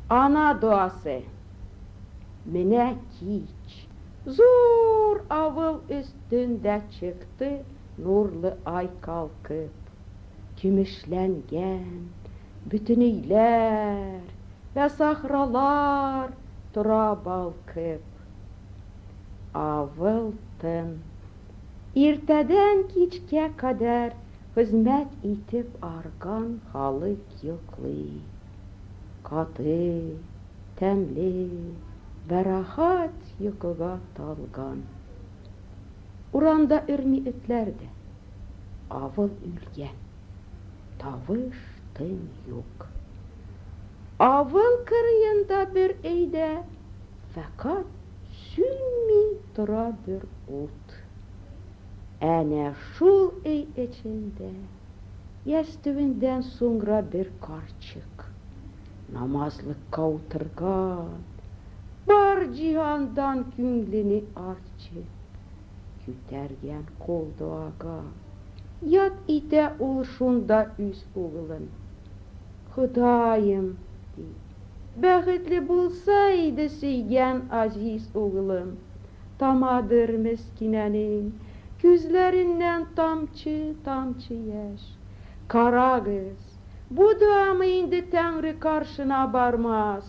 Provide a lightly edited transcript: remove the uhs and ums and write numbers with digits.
Ана дуасы. Менә кич. Зур авыл өстендә чыкты нурлы ай калкып. Көмешләнгән бөтен өйләр вә сахралар тора балкып. Авыл тын. Иртәдән кичкә кадәр хезмәт итеп арган халык йоклый. Каты, тәмле вә рәхәт йокыга талган. Урамда өрми этләр дә. Авыл үлгән. Тавыш, тын юк. Авыл кырыенда бер өйдә фәкать сүнми тора бер ут. Әнә шул өй эчендә ястүендән соңра бер карчык намазлыкка утырган, бар җиһандан күңлене арчып, күтәргән кул дуага. Яд итә ул шунда үз угылын. Ходаем, ди, бәхетле булса иде сөйгән азиз угылым. Тамадыр мескинәнең күзләреннән тамчы-тамчы яшь. Карагыз, бу дуамы инде Тәңре каршына бармас.